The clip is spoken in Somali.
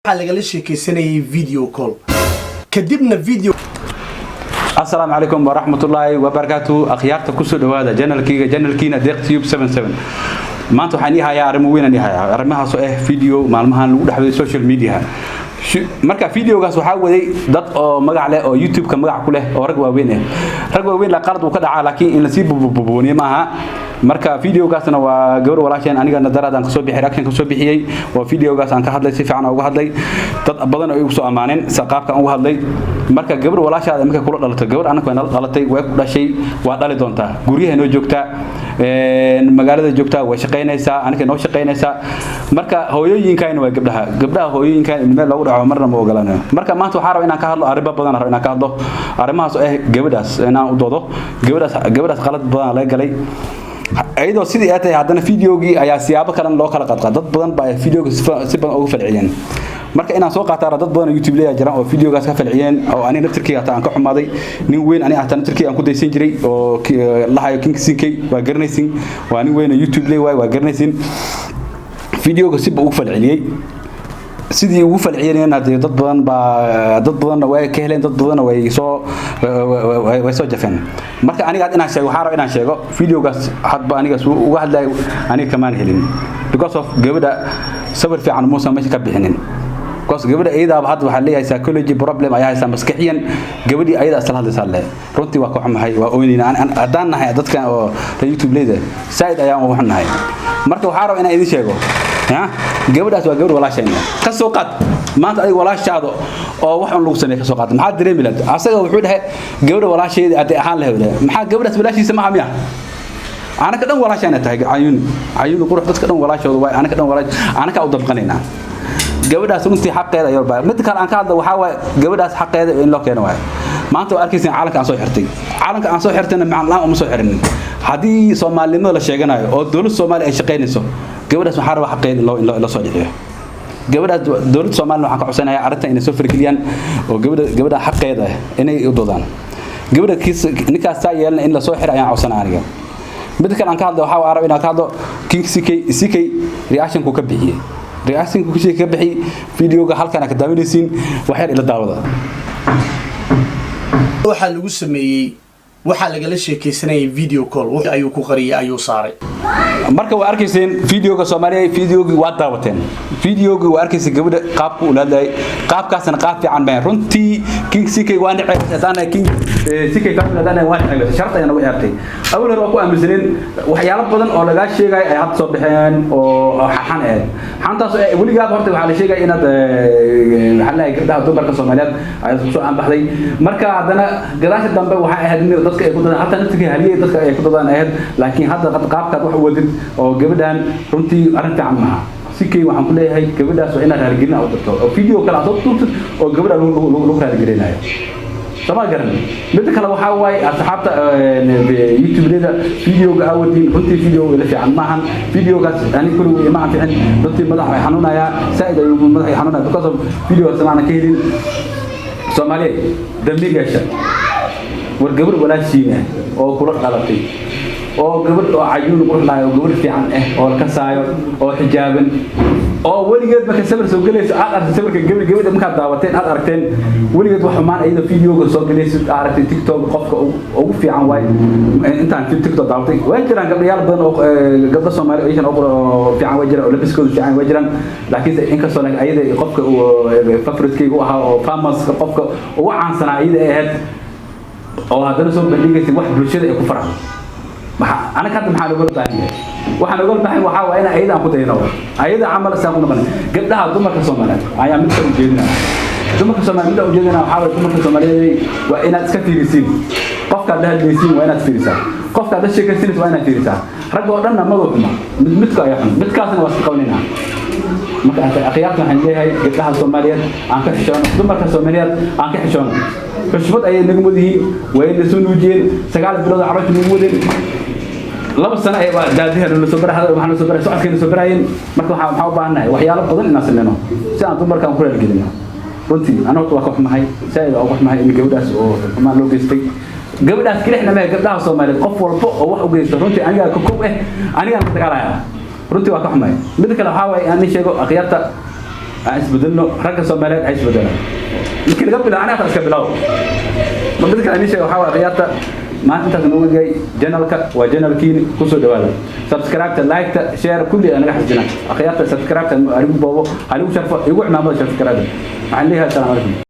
Waxaa lagala sheekaysanayay video call, kadibna video Asalaamu calaykum waraxmatullaahi wabarakaatu. Akhyaarta, kusoo dhawaada channelkayga, channelkiina Deeq Tube 77. Maanta waxaan ii hayaa arrimo weyn aan ii hayaa, arrimahaas oo ah video maalmahan lagu dhexwaday social media. Marka videogaas waxaa waday dad oo magac leh oo YouTube-ka magac ku leh oo rag waaweyn ah. Rag waaweyn la qalad uu ka dhacaa, laakiin in lasii bububuuniyo maaha. Marka videogaasna waa gabar walaasheen. Aniga nadaraad aan kasoo bixiyay, reaction kasoo bixiyey oo videogaas aan ka hadlay, si fiican uga hadlay. Dad badan oo igu soo ammaaneen sa qaabka aan uga hadlay. Marka gabar walaashaada markay kula dhalato, gabar anaka way nala dhalatay, way ku dhashay, waa dhali doontaa, guryaha noo joogtaa, magaalada joogtaa, way shaqaynaysaa, aniga noo shaqaynaysaa. Marka hooyooyinkayna waa gabdhaha, gabdhaha hooyooyinkan in meel loogu dhaco marna ma ogolaanayo. Marka maanta waxaan rabaa inaan ka hadlo arrimo badan, rabaa inaan ka hadlo arrimahaas oo ah gabadhaas inaan u doodo. Gabadhaas, gabadhaas qalad badan laga galay. Iyadoo sidii ay tahay, haddana videogii ayaa siyaabo kalen loo kala qadqaa. Dad badan baa videoga si badan uga falceliyeen. Marka inaan soo qaataa, dad badan oo YouTube leeyahay jiraan oo videogaas ka falceliyeen oo aniga naftirkeyga hataa aan ka xumaaday. Nin weyn aniga hataa naftirkeyga aan ku daysan jiray oo lahayo King CK, waa garanaysin, waa nin weyn oo YouTube leeyahay, waa garanaysin. Videoga si buu ugu falceliyey. Sidii ugu falceliyeen hadee dad badan baa, dad badanna way ka heleen, dad badanna way soo jafeen. Marka aniga had inaan sheego, waxaan rabaa inaan sheego videogaas hadba aniga suu uga hadlay aniga kamaan helin, because of gabadha sawir fiican muusan meesha ka bixinin, because gabadha iyadaaba hadda waxaa leeyahay psychology problem ayaa haysaa, maskaxiyan gabadhii ayada isla hadlaysaa le. Runtii waa ka xumahay, waa oynayna haddaan nahay dadkan oo YouTube leeda, saaid ayaan ugu xunnahay. Marka waxaa rabaa inaan idin sheego ya gabadhaas waa gabadh walaashayna. Ka soo qaad maanta adiga walaashaada oo wax un lagu sameey, ka soo qaad, maxaa dareemi lahayd? Asaga wuxuu dhahay gabadha walaasheeda hadday ahaan lahayd. Maxaa gabadhaas walaashiisa maaha miya? Anaka dhan walaashaana tahay. Cayuuni, cayuuni qurux, dadka dhan walaashooda waay. Anaka dhan walaash, anaka u damqanaynaa gabadhaas. Runtii xaqeeda ayaa baa. Mid kale aan ka hadla waxaa waaye gabadhaas xaqeeda in loo keeno waaye. Maanta waa arkaysan caalamka aan soo xirtay. Caalamka aan soo xirtayna macaan la'aan uma soo xirinin. Haddii Soomaalinimada la sheeganayo oo dowladda Soomaaliya ay shaqaynayso, gabadhaas waxaa rabaa xaqeeda in loo soo dhiciyo. Gabadhaas dowladda Soomaaliya waxaan ka codsanayaa arrintan inay soo fargeliyaan oo gabadha xaqeeda inay u doodaan. Gabadha kiis ninkaas saa yeelna in la soo xiro ayaan codsanaa aniga. Mid kale aan ka hadlo waxaa arab inaan ka hadlo King CK. CK reaction ku ka bixiyay, reaction ku ka bixiyay videoga halkan ka daawanaysiin. Wax yar ila daawada. Waxaa lagu sameeyey, waxaa lagala sheekaysanayay video call, wix ayuu ku qariyay ayuu saaray. Marka waa arkayseen videoga, Soomaaliya, videogii waa daawateen. Videogii waa arkayseen gabadha qaabku ula hadlayay, qaabkaasna qaab fiican baa. Runtii King CK waa nacay. Hadaan King CK family hadaan waa nacay, sharta ayaan ugu ciyaartay. Awal hore waa ku aaminsaneen, waxyaalo badan oo laga sheegay ay hadda soo baxeen oo xan ahayd. Xantaas weligaaba horta waxaa la sheegay inaad waxaa leeyahay gabdhaha dumarka Soomaaliyeed ay ku soo aanbaxday. Marka haddana gadaasha dambe waxay ahayd in dadka ay ku dadaan, hataa naftiga haliyay dadka ay ku dadaan ahayd. Laakiin hadda qaabkaad wax u wadid oo gabadhan runtii arrin fiican maaha. CK waxaan ku leeyahay gabadhaas waa inaad raaligelin aad u dirto oo video kale aad soo duubtid oo gabadha lagu raaligelinayo. Sama garan. Midda kale waxaa waaye, asxaabta YouTube-leda, videoga aawadiin runtii video ila fiican maahan. Videogaas ani kulli ima anficin runtii. Madax way xanuunayaa, saaid ayuu madax xanuunaya because of videogaas maana ka helin. Soomaaliya, damiir yeesha. War gabar walaashiin ah oo kula dhalatay oo gabadh oo cayuun qurux lahay oo gabadh fiican ah oo la kasaayo oo xijaaban oo weligeed marka sawir soo gelayso aad aragtay sawirka gabadh, gabadha markaad daawateen aad aragteen weligeed wax xumaan iyadoo videoga soo gelayso aad aragtay. TikTok qofka ugu fiican waay. Intaan TikTok daawatay, way jiraan gabdhayaal badan oo gabdho Soomaali oo iyagana oo fiican way jiraan oo labiskoodu fiican way jiraan, laakiin inkastoo ayada qofka favoritekeyga u ahaa oo famous qofka ugu caansanaa ayada ay ahayd oo haddana soo bandhigaysay wax bulshada ay ku faraxdo. Maxaa anaga hadda maxaa looga baahan yahay? Waxaan looga baahan waxaa waa in ayada aan ku dayno, ayada camal saan ku noqon. Gabdhaha dumarka Soomaaliyeed ayaa mid ka ujeedinaya. Dumarka Soomaaliyeed midda ujeedinaya waxaa waaye, dumarka Soomaaliyeed waa inaad iska fiirisiin qofkaad la hadlaysiin, waa inaad fiirisaa qofkaad la sheekaysanaysa, waa inaad fiirisaa. Rag oo dhanna madu xuma, mid midka ayaa xun, midkaasna waa iska qabanaynaa. Marka akhyaarta waxaan leeyahay, gabdhaha Soomaaliyeed aan ka xishoono, dumarka Soomaaliyeed aan ka xishoono. Xushmad ayay nagu mudihiin, way na soo nuujiyeen, 9 bilood caloosha nagu wadeen, 2 sano ay daadiha nala soo barahay, waxaa nala soo baray, socodkayna soo baraayeen. Marka waxaa u baahannahay waxyaalo badan inaan sameyno si aan dumarkaan ku raaligelino. Runtii ana horta waa ka xumahay, saaid waa uga xumahay in gabadhaas oo xumaan loo geystay. Gabadhaas kelixna maahe, gabdhaha Soomaaliyeed qof walba oo wax u geysto, runtii anigaa ka kow eh, anigaan ka dagaalaya. Runtii waa ka xumahay. Midda kale waxaa waaye aan sheego akhyaarta. Aan isbedelno, ragga Soomaaliyeed ha isbedelaan. Markii laga bilaabo anaga iska bilaabo. Ma mid kale sheega waxaa waa khiyaarta maanta intaas noogu gay. Channelka waa channelkiini, kusoo dhawaada. Subscribe-ta, like-ta, share kulli anaga xasjina. Akhyaarta, subscribe-ta anigu boobo, anigu sharfo, igu cimaamada subscribe. Waxaan leeyahay, assalaamu calaykum.